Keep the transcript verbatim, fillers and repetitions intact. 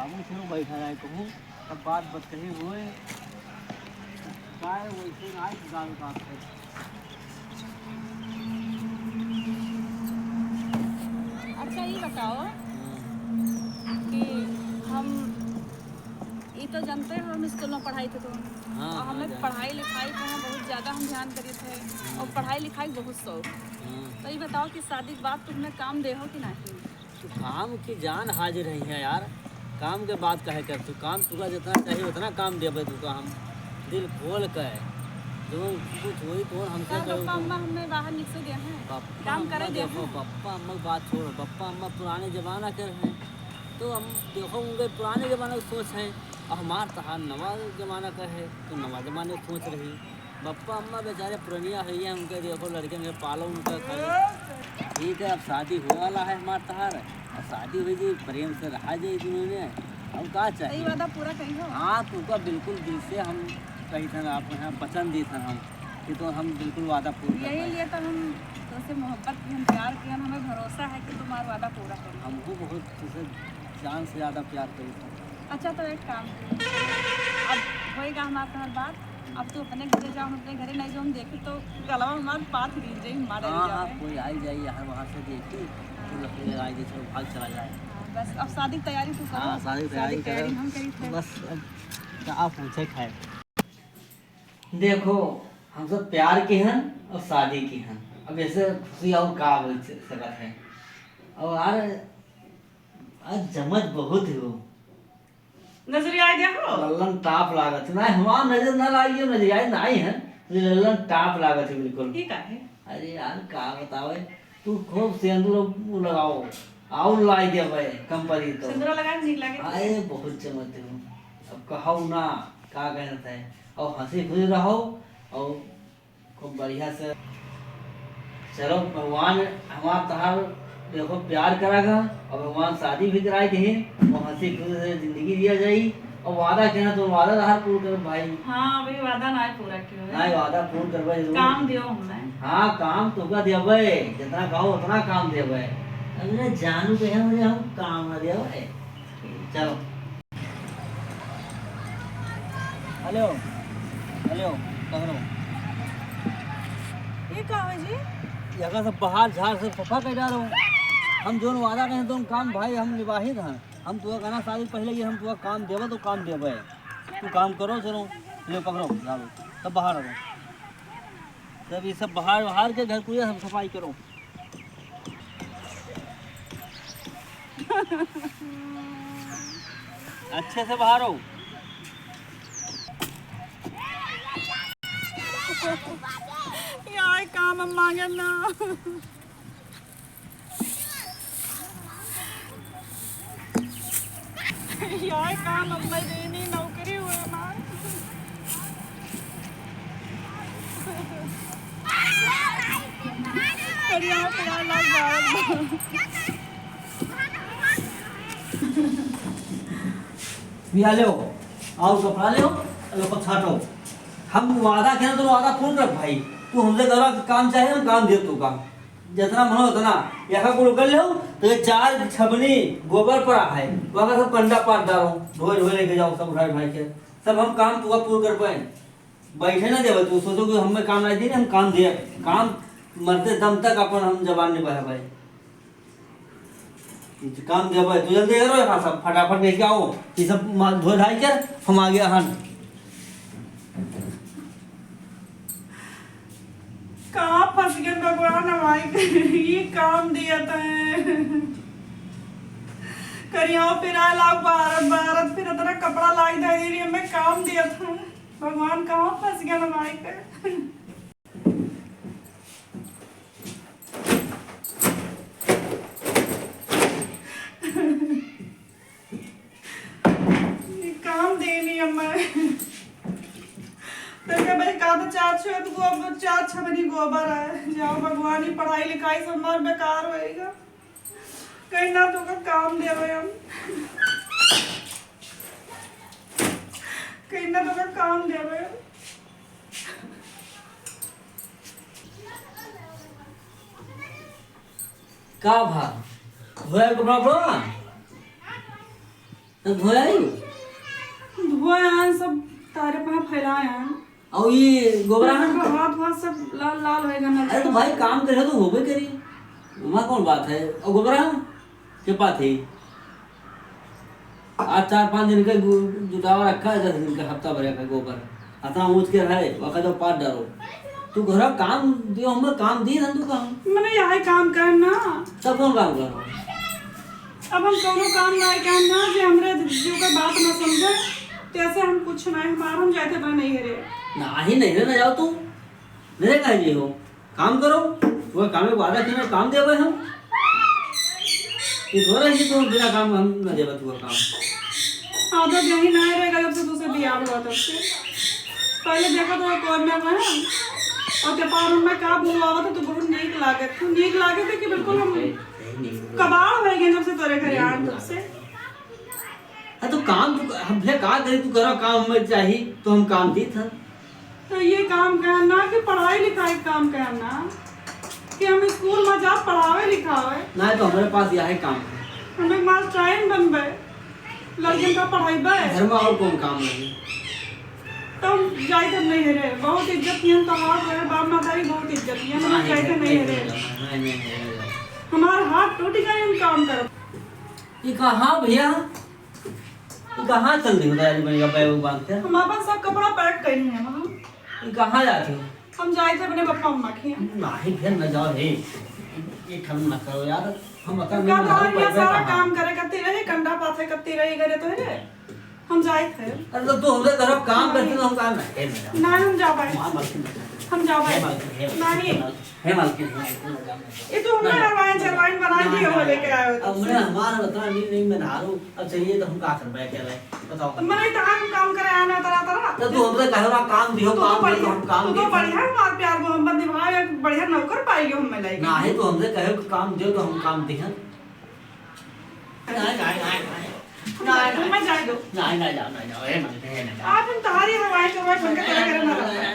हम फिर बैठा रहे कहूँ, तब बात बतकही हुए, गाय वैसे ना आए, गाल बात कर। अच्छा, ये बताओ कि हम, ये तो जानते हो, हम स्कूल में पढ़ाई थे तो, हाँ, और हाँ, हमें जानते। पढ़ाई लिखाई पे बहुत ज़्यादा हम ध्यान करी थे, और हाँ। पढ़ाई लिखाई बहुत शौक। हाँ। तो ये बताओ कि शादी के बाद तुमने काम दे हो कि नहीं? तो काम की जान हाजिर है यहाँ यार, काम के बात कहे कर तू, काम तुका जितना चाहिए उतना काम देबे तुका हम दिल खोल के, जो कुछ होई तो हमसे तब कहो पप्पा तो। अम्मा हमें बाहर निकसे दिया है, पप्पा काम अम्मा करे दिया देखो, है। पप्पा अम्मा की बात छोड़ो, पप्पा अम्मा पुराने जमाना के हैं, तो हम देखो उनके पुराने जमाना की सोच है, और हमार तहार नवा जमाना का है, तो नवा जमाने की सोच रही। बप्पा अम्मा बेचारे पुरनिया होइ गए, उनके देखो लड़के में पालो उनका खाली। ठीक है, अब शादी होए वाला है हमार तहार, अब शादी होइ जाई, प्रेम से रहा जाई दोनों में, अब का चाहिए? सही वादा पूरा करी हो। हाँ, तुका बिल्कुल दिल से हम कही था ना, आप यहाँ वचन दी था हम कि तो हम बिल्कुल वादा पूरा कर यही पाए। लिए तो हम तुमसे मोहब्बत की, हम प्यार किया, हमें भरोसा है कि तुम्हारा वादा पूरा करी। हमको बहुत तुमसे जान से ज़्यादा प्यार करी था। अच्छा, तो एक काम करो, अब होएगा हमार तोहर बात, अब तू अपने घरे जाओ, हम अपने घरे नहीं जाओ, हम देखे तो गलवा हमार पाथ गिर जाई, मारे हाँ, हाँ, जावे। कोई आई जाई यहाँ वहाँ से देखी, हाँ। तो लकड़ी लगाई दे, चलो भाग चला जाए। हाँ, बस अब शादी की तैयारी तू करो। हाँ, शादी की शादी तैयारी की तैयारी करो। हम करी थे। बस अब का पूछे खाए। देखो, हम सब प्यार के हन और शादी के हन, अब ऐसे खुशी और का हो सकत है? और यार, आज जमत बहुत हो। नजरिया आ गया हो? लल्लन टाप लागत। नहीं, हमार नजर ना लागियो, नजरिया नहीं है। ये लल्लन टाप लागत है बिल्कुल। ठीक है। अरे यार, का बतावे, तू खूब सेंदूर लगाओ, और लाई देवे, कम पड़ी तो। सेंदूर लगा के नीक लागे। अरे, बहुत चमकते हो। अब कहो ना, का कहना है। और हंसी खुशी रहो, और खूब बढ़िया से। चलो, भगवान हमार तहार देखो प्यार करागा, और भगवान शादी भी कराई दे, और हंसी खुशी से जिंदगी जिया जाई, और वादा कहना तो वादा तहार पूरा कर भाई। हाँ, अभी वादा ना है पूरा कियो है। ना, वादा पूरा करबे जरूर। काम दियो हमें। हाँ, काम तोका देबे, जितना कहो उतना काम देबे। अरे जानू कहे मुझे हम काम ना देबे। चलो। हेलो, हेलो, पकड़ो। ये का हो जी? यहाँ सब बहार झार सब सफा कर डालो। हम जोन वादा करें, तो काम भाई हम निभाहित हैं। हम तो कहना शादी पहले ये हम तो काम देवे तो काम देवे। तू काम करो, चलो, ले पकड़ो, झाड़ू, तब बाहर आओ। तब ये सब बहार, बहार के घर को ये सब सफाई करो। अच्छे से बहारो। यार काम हम मांगे ना। यार काम हम देनी नौकरी हुए हमार। अरे यार, तेरा अलग बात। भैया लो, आओ कपड़ा लो, लो को छाटो। हम वादा किया तो वादा पूर्ण कर भाई। तू हमसे करा कि काम चाहे, हम काम दे तू काम। जितना मनो उतना। यखा कुल कर लो, तो ये चार छबनी गोबर पड़ा है। वहाँ सब कंडा पाट डालो, ढोए ढोए लेके जाओ सब उठाए उठाए के। सब हम काम तू पूर्ण कर पाए। बैठे ना देवे, तू सोचो कि हमें काम नहीं देने, हम काम दे, काम मरते दम तक अपन हम जबान निभाए भाई। काम दे भाई, तू जल्दी करो, यहाँ सब फटाफट लेके आओ, ये सब मा-, धो धाई कर हम आगे हन। कहाँ फंस गए भगवान हमारे, ये काम दिया था। करियाओ फिर आ लाओ भारत, भारत फिर इतना कपड़ा लाग दे रही, हमें काम दिया था। भगवान कहाँ फंस गया ना माई के। ये काम देनी अम्मा। तो क्या भाई, का तो चार छो, तो अब चार छबनी गोबर है। जाओ भगवान, ये पढ़ाई लिखाई सब हमार बेकार होएगा। कहीं ना तो का काम देवे हम। कहीं ना तो का काम देवे हम। का भा? धोए के कपड़ा उपड़ा? तो धोए आई हो? धोए आन, सब तारे पहाँ फैलाए आन। और ये गोबरा है? हाथ वाथ सब लाल लाल होएगा ना। अरे तो भाई, काम करे तो होबे करी, वहाँ कौन बात है। और गोबरा के पात है, आज चार पाँच दिन का गु-, जुटावा रखा है, दस दिन का, हफ्ता भर का गोबर। अतना ऊँच के रहे, वखा जो पात डारो। तू घरा काम दियो, हमें काम दी ना तू काम। मने यही काम करना। तब कौन काम करो? अब हम कौनो काम ना करना जे हमरे जीव के बात ना समझे, तैसे हम कुछ ना, हमार हम जाते अपना नहीं घरे। नाही, नहीं रे, ना जाओ तू। मेरे कहे जी हो, काम करो, वो काम में वादा किया, काम देवे हम। ये थोड़ा ही तो बिना काम हम ना देवे तू काम। आदत यही ना रहेगा जब से तुझसे बियाह हुआ तब से। पहले देखा तो कोई में रहे, और जब पार में का बोलवावा था तो बहुत नीक लागे, तू नीक लागे थे कि बिल्कुल हम कबाड़ हो गए जब से तोरे घरे आन तब से। हाँ, तो काम तू, हम भैया का करी, तू करा काम, हमें चाही तो हम काम दी था। तो ये काम करना कि पढ़ाई लिखाई काम करना कि हम स्कूल में जा पढ़ावे लिखावे। ना, तो हमारे पास यह है काम। हमें मास्टराइन बनबे, लड़कन का पढ़ाइबे। घर में और कौन काम रही? तो हम जाइत हम नहीं रे, बहुत इज्जत किहन तोहार रहे, बाप माता की बहुत इज्जत किहन, हम नहीं, जाइत नहीं, नहीं नहीं, रे। नहीं, नहीं, नहीं, नहीं। हमार हाथ टूट गए, हम काम करब। ई कहाँ भैया? ई कहाँ चल रही हो दादी बनिया बैग उग बांध के? हम अपन सब कपड़ा पैक कइली हैं वहाँ। ई कहाँ जाती हो? हम जाइत है अपने पप्पा अम्मा के यहाँ। नाही, फिर न जाओ हे। ये काम न करो यार। हम बता का नहीं, तो हम ये पैसा सारा कहाँ? काम करे करती रही, कंडा पाथे करती रही घरे तो है। हम जाइत है। अरे तो तू हमरे तरफ काम करती तो हम काम नहीं, नहीं, नहीं। ना हम जा पाए। माँ मलकिन बता। हम जा पाए। हे मलकिन, हे नहीं। मलकिन, हे मलकिन, हे मलकिन, मलकिन। ये तो हमने ना, हलवाइन ना, चलवाइन बना ना, दिए ना, हो ना। लेके आए हो अब तुमसे। मैं हमारा बता नहीं, नहीं, मैं नहा लूँ। अब चाहिए तो हम का करबे अकेले? बताओ। तो मैं तो हम काम करे आना तरह तरह। तो तू हमरे कहे रहा काम दियो, तू तो काम दियो, बढ़िया, हम काम तू तो दियो। बढ़िया हमार प्यार मोहब्बत निभाए, एक बढ़िया नौकर पाई हो हमें लाइक। नाही, तू हमरे कहे काम दियो तो हम काम दिहन। नाही, नाही, नाही, नाही। नाही, नाही। मैं जाए दो। नाही, नाही, जाओ, नाही, जाओ, हे मलकिन, हे नाही, जाओ। आज हम तुम्हारी हवाई चवाई बन के तेरे घर ना रहते।